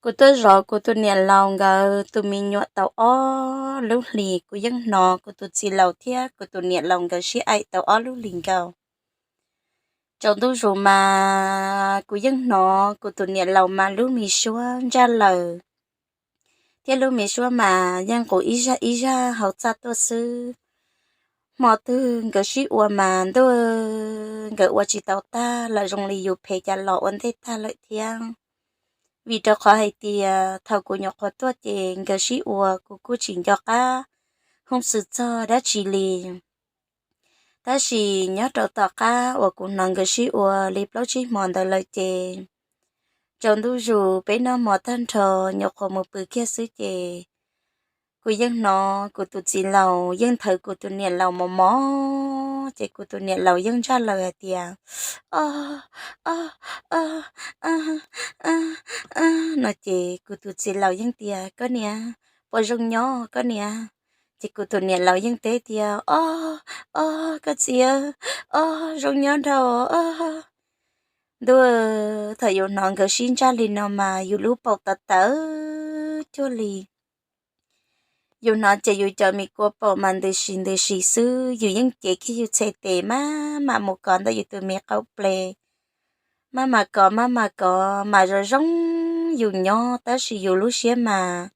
Kuv tuaj zov kuv tus niam laus nkawd tus me nyuam tau ob lub hlis, kuv yeej hnov kuv tus txiv laus thiab kuv tus niam laus nkawd sib aim tau ob lub hlis nkaus. Tsaus ntuj zus mas kuv yeej hnov kuv tus niam laus mas lub me suab ntsaj laws, thiab lub me suab mas yeej nqus ib zaj ib zaj hauv txaj tuaj xwb. Hmo twg nkawd sib ua mas ntuj, nkawd ua tsis tau tag lawm, zoo li yus phem cas los ua ntej tag lawm thiab. Vim rau qhov hais tias thaum kuv nyuam qhuav tuaj ces nkawd sib ua, kuv kuj tsis nco qab hoob xwm txog dab tsi li. Tab sis nyob rau tom qab uas kuv hnov nkawd sib ua li plaub tsib hmo ntawd lawm ces tsaus ntuj zus peb noj hmo tag nrho nyuam qhuav mus pw kiag xwb ces kuv yeej hnov kuv tus txiv laus yeej nthawv kuv tus niam laus mos mos, ces kuv tus niam laus yeej ntsaj laws hais tias, o, o, o, no ces kuv tus txiv laus yeej tias, koj niam, puas zoo nyob koj niam? Ces kuv tus niam laus yeej teb tias, o, o, koj txiv, o, zoo nyob dhau. Ntuj, thaum yus hnov nkawd sib ntsaj li no mas yus lub paum tawv tawv cuag li. Yus hnov ces yus cov me kua paum mas ntws sis ntws sis xwb, yus yeej cev kiag yus txhais tes maj mam mus kov ntawm yus tus me qau ples. Maj mam kov maj mam kov mas zoo zoo yus nyob, tab sis yus lub siab mas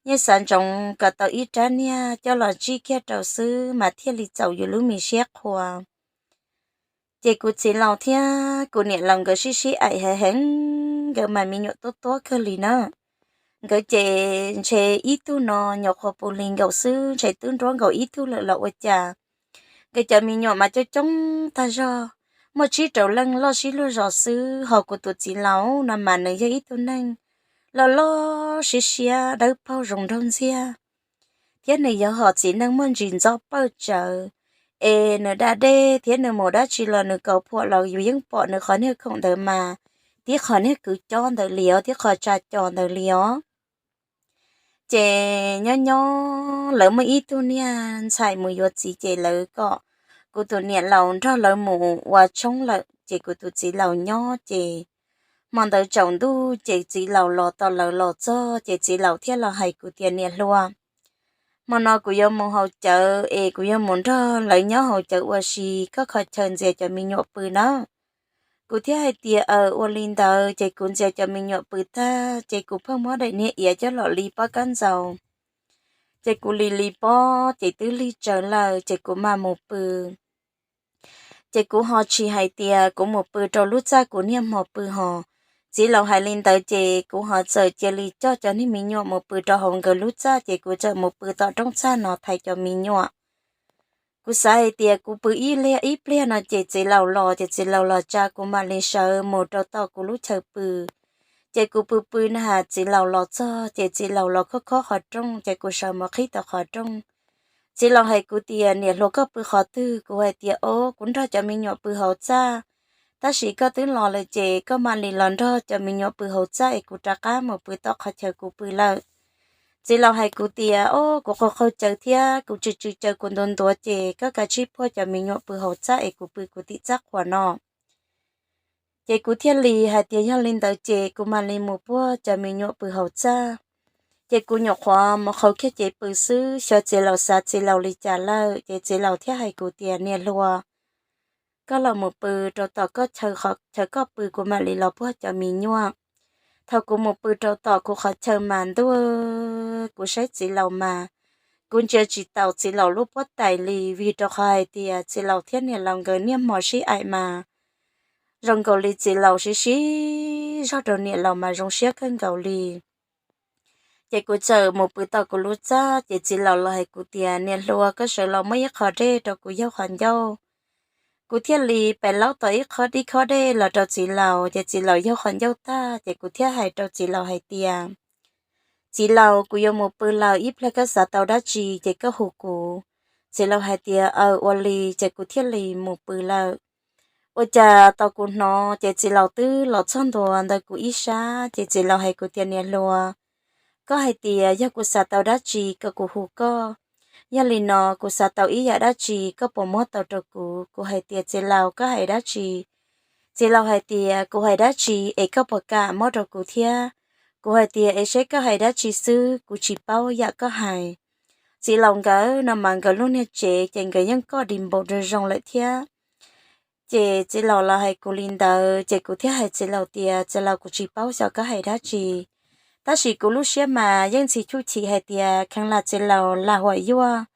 yeej xav ntsoov kom tau ib rab niag coj los tsij kiag rau xwb mas thiaj li txaus yus lub me siab qhuas. Ces kuv txiv laus thiab kuv niam laus nkawd sib sib aim heev heev, nkawd mas me nyuam tuab tuab kawg li na. Nkawd ces ntshe ib tug no nyuam qhuav puv hli nkaus xwb, ntshe twb nruab nkaus ib tug lawm los ua cas. Nkawd cov me nyuam mas coob coob tag zog, muaj tsib rau leej loj sib luag zos xwb, ho kuv tus txiv laus no mas nws yog ib tug neeg loj loj siab siab dawb paug zoo nraug ntxiag, thiab nws yog hom txiv neej muaj ntsis ntxob pawj tsawv, es nws da dej thiab nws mus dab tsi los nws kaus phuam los yus yeej pom nws qhov niag khoom ntawd mas tib qhov niag kwv cob ntawd li os, tib qhov tsa cos ntawd li os. Ces nyob nyob lawv muaj ib tug niag ntxhais mus yuav txiv ces lawv kom kuv tus niam laus nrog lawv mus ua tshoob lawm ces kuv tus txiv laus nyob ces hmo ntawd tsaus ntuj ces txiv laus los tom lawv los txog ces txiv laus thiaj los hais kuv tias, niam hluas, hmo no kuv yuav mus haus cawv es kuv yuav mus nrog lawv nyob haus cawv ua si, koj qhov chaw ntxias cov me nyuam pw nawb. Kuv thiaj hais tias, aws, ua li ntawd ces kuv ntxias cov me nyuam pw tag ces kuv pheej muab daim niag iav coj los li pob kab ntxaus. Ces kuv li li pob ces twb lig tsawv lawm ces kuv mam mus pw. Ces kuv ho tsis hais tias kuv mus pw rau lub txaj kuv niaj hmo pw hos. Txiv laus hais li ntawd ces kuv ho txawm cia li coj cov niag me nyuam mus pw rau hauv nkawd lub txaj ces kuv txawm mus pw tom rooj txaj no thaiv cov me nyuam. Kuv xav hais tias kuv pw ib pliag ib pliag no ces txiv laus los ces txiv laus los tsa kuv mam li sawv mus rau tom kuv lub chaw pw. Ces kuv pw pw na has txiv laus los txog ces txiv laus los khob khob qhov rooj ces kuv sawv mus qhib tau qhov rooj. Txiv laus hais kuv tias, niam hluas, koj pw qhov twg? Kuv hais tias, o, kuv nrog cov me nyuam pw hauv txaj, tab sis koj twb los lawm ces koj mam li los nrog cov me nyuam pw hauv txaj es kuv rov qab mus pw tom qhov chaw kuv pw lawm. Txiv laus hais kuv tias, o, kuv qaug qaug cawv thiab kuv tsw tsw cawv kuv ntuav ntuav ces koj kav tsij puag cov me nyuam pw hauv txaj es kuv pw kuv tim txaj qhuas no. Ces kuv thiaj li hais tias yog li ntawd ces kuv mam li mus puag cov me nyuam pw hauv txaj. Ces kuv nyuam qhuav mus qhau kiag cev pw xwb, xyov txiv laus xav txiv laus li cas lawm ces txiv laus thiaj hais kuv tias, niam hluas, koj los mus pw rau tom koj chaw, chaw koj pw, kuv mam li los puag cov me nyuam. Thaum kuv mus pw rau tom kuv qhov chaw mas ntuj, kuv saib txiv laus mas kuv ntsia tsis taus txiv laus lub pob tais li, vim rau qhov hais tias txiv laus thiab niam laus nkawd niaj hmo sib aim mas zoo nkaus li txiv laus sib sib zog rau niam laus mas zoo siab kawg nkaus li. Ces kuv txawm mus pw tom kuv lub txaj ces txiv laus los hais kuv tias, niam hluas, koj sawv los muab ib qho dej rau kuv yaug qhov ncauj. Kuv thiaj li pes laub tom ib qho dib khob dej los rau txiv laus ces txiv laus yaug qhov ncauj tag ces kuv thiaj hais rau txiv laus hais tias, txiv laus, kuv yuav mus pw lawm, ib pliag koj xav tau dab tsi ces koj hu kuv. Txiv laus hais tias, aws, ua li, ces kuv thiaj li mus pw lawm. Ua cas tau kuv hnov ces txiv laus twb los txog ntua ntawm kuv ib sab ces txiv laus hais kuv tias, niam hluas, koj hais tias yog kuv xav tau dab tsi kom kuv hu koj. Yog li no kuv xav tau ib yam dab tsi koj puas muab tau rau kuv? Kuv hais tias, txiv laus, koj hais dab tsi? Txiv laus hais tias, kuv hais dab tsi es koj puas kam muab rau kuv thiab? Kuv hais tias, es seb koj hais dab tsi xwb, kuv tsis paub yam koj hais. Txiv laus nkawd no mas nkawd lub niag tsev ces nkawd yeej koj di npaum zoo zoo lawm thiab. Ces txiv laus los hais kuv li ntawd ces kuv thiaj hais txiv laus tias, txiv laus, kuv tsis paub xyov koj hais dab tsi, tab sis kuv lub siab mas yeej ntxhi chum chim hais tias kheev lam txiv laus lam huam yuaj,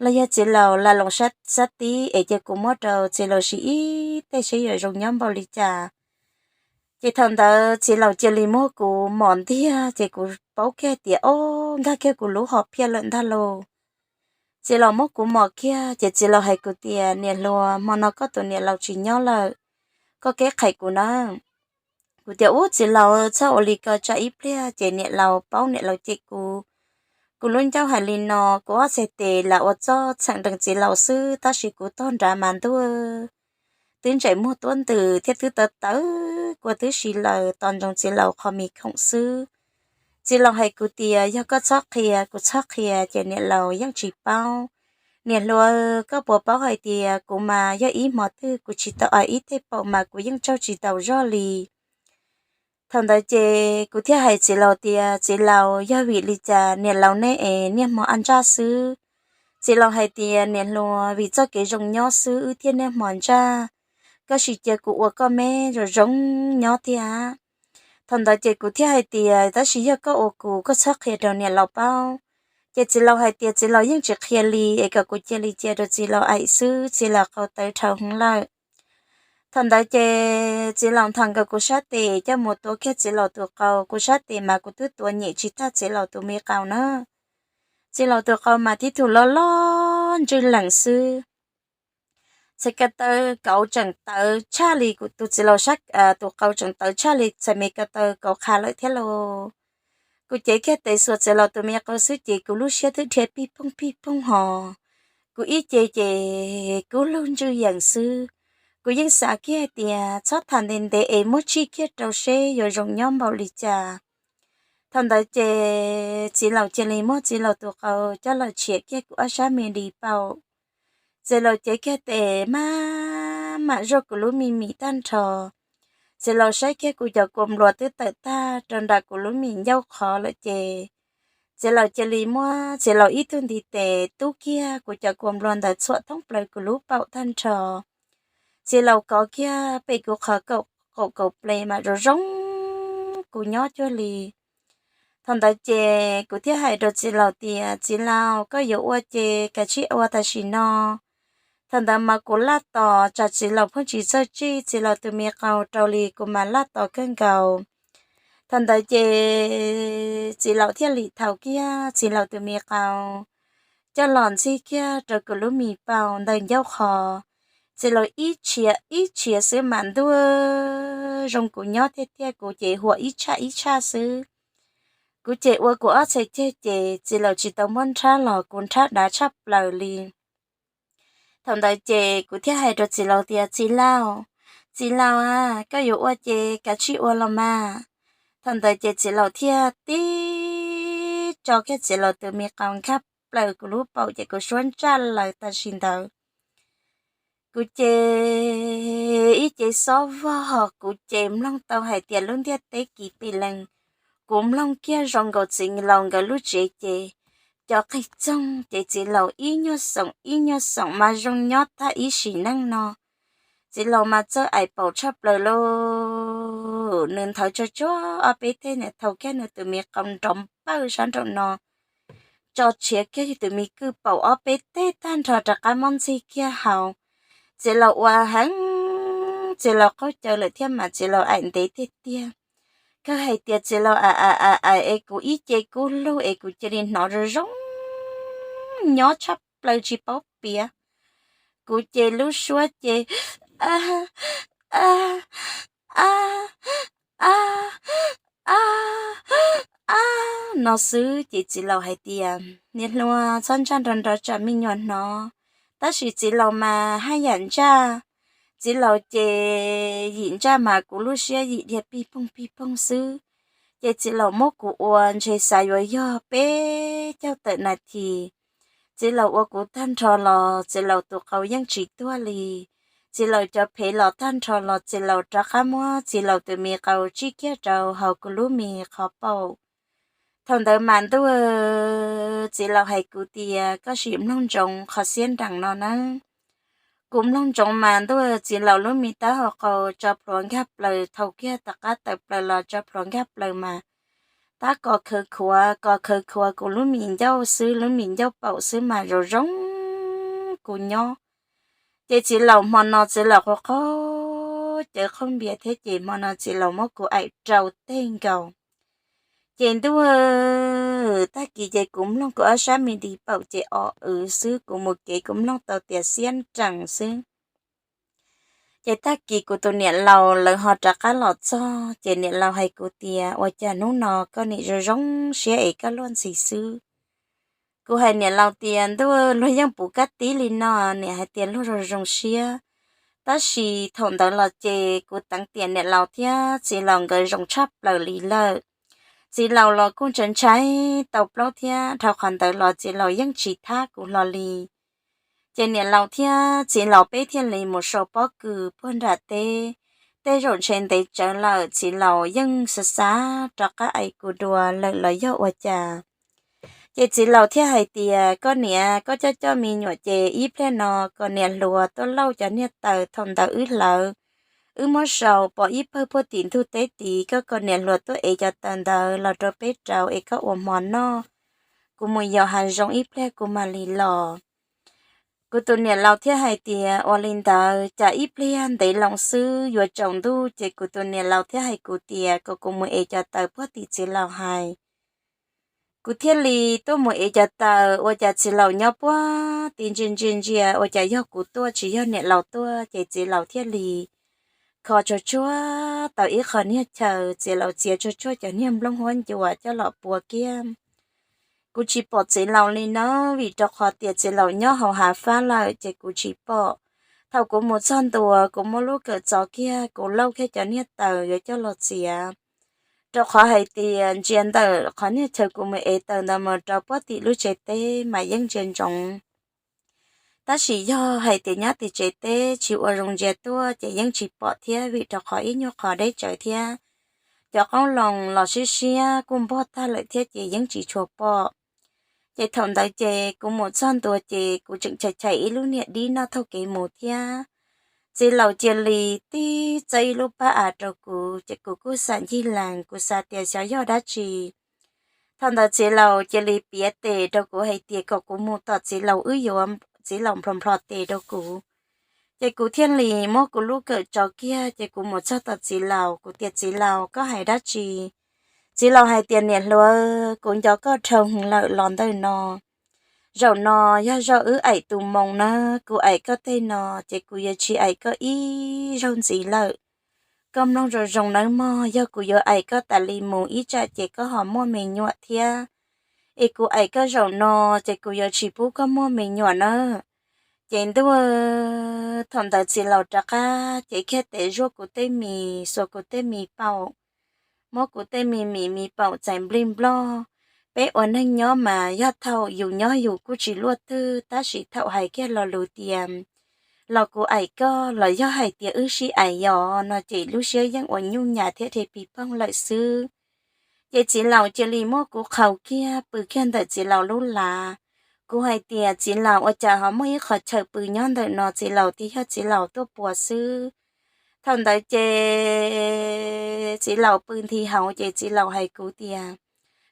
los yog txiv laus lam loos sab tib es cia kuv muab rau txiv laus siv ib teg seb yuav zoo nyob npaum li cas. Ces thaum ntawd txiv laus cia li muab kuv mos ntiag ces kuv paub kiag tias, o, nkag kiag kuv lub hom phiaj lawm ntag lauj. Txiv laus muab kuv mos kiag ces txiv laus hais kuv tias, niam hluas, hmo no koj tus niam laus tsis nyob lawm, koj keb qhais kuv na. Kuv tias, ub, txiv laus, txhob ua li ko, tsam ib pliag ces niam laus paub niam laus cem kuv. Kuv lub ncauj hais li no, kuv ob txhais tes lam ua txoj txheem nrees txiv laus xwb, tab sis kuv tog nrad mas ntuj twb ntsej muag tuab ntws thiab twb tawv tawv kua twb si lawm, tos ntsoov txiv laus qhov mis khoom xwb. Txiv laus hais kuv tias, yog koj txhob qhia, kuv txhob qhia ces niam laus yeej tsis paub. Niam hluas, koj puas paub hais tias kuv mas yog ib hmo twg kuv tsis tau ua ib teg paum mas kuv yeej tsaug tsis taus zog li. Thaum ntawd ces kuv thiaj hais txiv laus tias, txiv laus, yog vim li cas niam laus nej es niaj hmo a ntsaj xwb? Txiv laus hais tias, niam hluas, vim txoj kev zoo nyob xwb wb thiaj niaj hmo ntsaj, koj sim cia kuv ua koj me zoo zoo nyob thiab. Thaum ntawd ces kuv thiaj hais tias, tab sis yog koj ua kuv, koj txhob qhia rau niam laus paub. Ces txiv laus hais tias txiv laus yeej tsis qhia li es kom kuv cia li cia rau txiv laus aim xwb, txiv laus qau tawv dhau heev lawm. Thaum ntawd ces txiv laus nthos nkaus kuv sab tes coj mus tuav kiag txiv laus tus qau, kuv sab tes mas kuv twb tuav nyem tsis tag txiv laus tus me qau na. Txiv laus tus qau mas tib tug loj loj ntswj lees xwb. Txhais ko taw kauv tseem tawv tshaj li, kuv tus txiv laus sab tus qau tseem tawv tshaj li txhais me ko taw kauv qha lawm thiab lauj. Kuv cev kiag tes xuas txiv laus tus me qau xwb ces kuv lub siab twb dhia pij poog pij poog hos. Kuv ib ce ces kub lug ntswj yees xwb. Kuv yeej xav kiag hais tias txhob tham ntev ntev es muab tsij kiag rau seb yuav zoo nyob npaum li cas. Thaum ntawd ces txiv laus cia li muab txiv laus tus qau coj los tshiav kiag kuv ob sab me di paum. Txiv laus cev kiag tes maj mam zuaj kuv lub me mis tag nrho. Txiv laus saib kiag kuv cov kua nplua twb tawm tag rau nram kuv lub mis ncauj qhov lawm ces txiv laus cia li muab txiv laus ib tug ntiv tes tub kiag kuv cov kua nplua ntawd txhuam thoob plaws kuv lub paum tag nrho. Txiv laus kov kiag pem kuv qhov qaum kaum ple mas zoo zoo kuv nyob cuag li. Thaum ntawd ces kuv thiaj hais rau txiv laus tias, txiv laus, koj yuav ua ces kav tsij ua tam sim no. Thaum ntawd mas kuv laj tos tsam txiv laus pheej tsis txawj tsij, txiv laus tus me qau rau li kuv mas laj tos kawg nkaus. Thaum ntawd ces txiv laus thiaj li thau kiag txiv laus tus me qau coj los ntxig kiag rau kuv lub mis paum ntawm ncauj qhov. Txiv laus ib tshiav ib tshiav xwb mas ntuj zoo kuv nyob tiag tiag, kuv ces huam ib tshaj ib tshaj xwb. Kuv ces ua kuv ob txhais ceg ces txiv laus tsis tau muab nrhab los kuv nrhab dav tshaj plaws li. Thaum ntawd ces kuv thiaj hais rau txiv laus tias, txiv laus, txiv laus a, koj yuav ua ces kav tsij ua los mas. Thaum ntawd ces txiv laus thiaj tib tso kiag txiv laus tus me qau nkag plaws kuv lub paum ces kuv suab ntsaj laws tam sim ntawd. Kuv ces ib ce xob vog, kuv ces mloog tau hais tias lub ntiaj teb kis pes lees. Kuv mloog kiag zoo nkaus txiv laus nkawd lub tsev ces cov qig txoog ces txiv laus ib nyuag xoom ib nyuag xoom mas zoo nyob tag ib sim neej no. Txiv laus mas txawj aim paum tshaj plaws lauj, nws nthawv tsuag tsuag ob peb teg, nws thau kiag nws tus me qau nrov npawj sab nraum no, tso tshiav kiag yus tus me kwj paum ob peb teg tag nrho rov qab muab ntxig kiag hauv. Txiv laus ua heev, txiv laus qaug caw lawm thiab mas txiv laus aim ntev tiag tiag. Kawg hais tias txiv laus aim aim aim es kuv ib ce kub lug es kuv cia li hnov zoo zoo nyob tshaj plaws tsis paub piav. Kuv ces lub suab ces a a a a a a no xwb ces txiv laus hais tias, niam hluas, txhob ntsaj nrov nrov tsam me nyuam hnov. Tab sis txiv laus mas haj yam ntsaj. Txiv laus ces yim ntsaj mas kuv lub siab yim dhia pig poog pig poog xwb. Ces txiv laus muab kuv ua ntshe xav yuav yog peb caug tawm nas this. Txiv laus ua kuv tag nrho los txiv laus tus qau yeej tsis tuag li. txiv laus cov phev los tag nrho los txiv laus rov qab muab txiv laus tus me qau tsib kiag rau hauv kuv lub me qhov paum. Thaum ntawd mas ntuj, txiv laus hais kuv tias koj sim mloog ntsoov qhov xiab nrees no nawb. Kuv mloog ntsoov mas ntuj, txiv laus lub me taub hau qau tso plhuav nkag plaws, thau kiag tom qab tawm plaws los tso plhuav nkag plaws mas tab kos khawv khuav kos khawv khuav kuv lub me ncauj xwb, lub me ncauj paum xwb mas zoo zoo kuv nyob. Ces txiv laus hmo no txiv laus qhuav qhov cawv qhov npias thiab ces hmo no txiv laus muab kuv aim rau teg nkaus. Ces ntuj, tag kis ces kuv mloog kuv ob sab me di paum ces o w xwb, kuv mus kev kuv mloog tau tias xiab nrees xwb. Ces tag kis kuv tus niam laus lawv ho rov qab los txog ces niam laus hais kuv tias ua cas hnub no koj nim zoo zoo siab es koj luag ntxhi xwb. Kuv hais niam laus tias ntuj, luag yeej puv kab tib li no. Niam hais tias luag zoo zoo siab. Tab sis thaum ntawd los ces kuv teev tias niam laus thiab txiv laus nkawd zoo tshaj plaws li lawm. Txiv laus los kuj ntshai ntshai tau plaub thiab dhau qhov ntawd los txiv laus yeej tsis thab kuv hlo li. Ces niam laus thiab txiv laus peb thiaj li mus sau pob kws puag nram teb. Tej zaum ntshe ntev tsawv lawm txiv laus yeej xav xav rov qab aim kuv dua lawm los yog ua cas. Ces txiv laus thiaj hais tias koj niam, koj coj coj me nyuam ces ib pliag no kom niam hluas tuaj lauj cov niag taws thaum ntawd wb hlawv, wb muab sau pov ib pawg puag tim ntug teb tid, koj kom niam hluas tuaj ev cov taws ntawd los rau peb rauv es koj ua hmo noj. Kuv mus yos hav zoov ib pliag kuv mam li los. Kuv tus niam laus thiaj hais tias ua li ntawd, cas ib pliag ntev loo xwb yuav tsaus ntuj ces kuv tus niam laus thiaj hais kuv tias kom kuv mus ev cov taws puag tim txiv laus hais. Kuv thiaj li tuaj mus ev cov taws, ua cas txiv laus nyob puag tim ntsia ntsia ntsia, ua cas yog kuv tuaj tsis yog niam laus tuaj, ces txiv laus thiaj li kho tsuag tsuag tau ib qho niag chaw, txiv laus txiav tsuag tsuag cov niag nplooj huab ncua coj los pua kiag. Kuv tsis pom txiv laus li na, vim rau qhov tias txiv laus nyob hauv hav fab lawm ces kuv tsis pom. Thaum kuv mus txog ntua kuv muab lub kawm txov kiag kuv lauj kiag cov niag taws yuav coj los txiav, rau qhov hais tias ntsia ntawm qhov niag chaw kuv mus ev taws ntawd mus rau puag tim lub tsev teb mas yeej ntsia ntsoov. Tab sis yog hais tias nyob tim tsev teb tsis ua zoo ntsia tuaj ces yeej tsis pom thiab, vim rau qhov ib nyuag qhov deb tsawv thiab. Cov qoob loo los siab siab kuj npog tag lawm thiab ces yeej tsis tshua pom. Ces thaum ntawd ces kuv mus txog ntua ces kuv tseem chais chais ib lub niag dib noj thaum kev mus thiab. Txiv laus cia li tib txawb ib lub pab av rau kuv ces kuv kuj xam ncig lees, kuv xav tias xyov yog dab tsi. Thaum ntawd txiv laus cia li piav tes rau kuv hais tias kom kuv mus tom txiv laus wb yuav, txiv laus nplhos nplhos tes rau kuv. Ces kuv thiaj li muab kuv lub kawm tso kiag ces kuv mus txog tom txiv laus, kuv tias txiv laus, koj hais dab tsi? Txiv laus hais tias niam hluas, kuv nco koj dhau heev lawm los ntawm no. Zaum no yog zaum wb aim tus moo na, kuv aim koj tej no ces kuv yuav tsis aim koj ib zaug ntxiv lawm. Koj mloog zoo zoo nawb mog, yog kuv yuav aim koj tas li mus ib tsam ces koj ho muaj me nyuam thiab. Es kuv aim koj zaum no ces kuv yuav tsis pub koj muaj me nyuam na. Ces ntuj, thaum ntawd txiv laus rov qab cev kiag tes zuaj kuv tej mis, xuas kuv tej mis paum, muab kuv tej me mis mis paum txais nplij nploj. Peb ua neeg nyob mas yog thaum yus nyob yus kuj tsis luaj twg, tab sis thaum hais kiag lo lus tias los kuv aim koj los yog hais tias wb sib aim yos no ces lub siab yeej ua nyuj nyas thiab rhe pis poog lawm xwb. Ces txiv laus cia li muab kuv qhau kiag pw kiag ntawm txiv laus lub lav. Kuv hais tias txiv laus, ua cas ho muaj ib qho chaw pw nyob ntawm no, txiv laus tias yog txiv laus tuaj pua xwb. Thaum ntawd ces txiv laus pw nthi hauv ces txiv laus hais kuv tias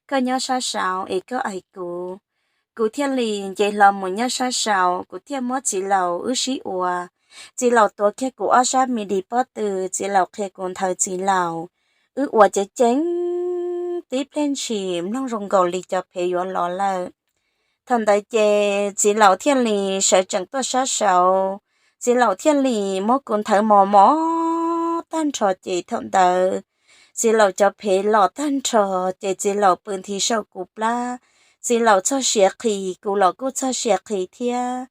koj nyob sab saud es koj aim kuv. Kuv thiaj li nce hlo mus nyob sab saud, kuv thiaj muab txiv laus wb sib ua. Txiv laus tuav kiag kuv ob sab me di pob tw, txiv laus qhia kuv nthawv txiv laus. Wb ua ceev ceev tib pliag ntshis mloog zoo nkaus li cov phev yuav los lawm. Thaum ntawd ces txiv laus thiaj li sawv tsees tuaj sab saud, txiv laus thiaj li muab kuv nthawv mos mos tag nrho ces thaum ntawd txiv laus cov phev los tag nrho ces txiv laus pw nthi saum kuv plab. Txiv laus txog siav qhi, kuv los kuj txog siav qhi thiab.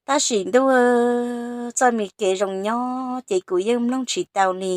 Tab sis ntuj, txoj me kev zoo nyob ces kuv yeej mloog tsis tau li.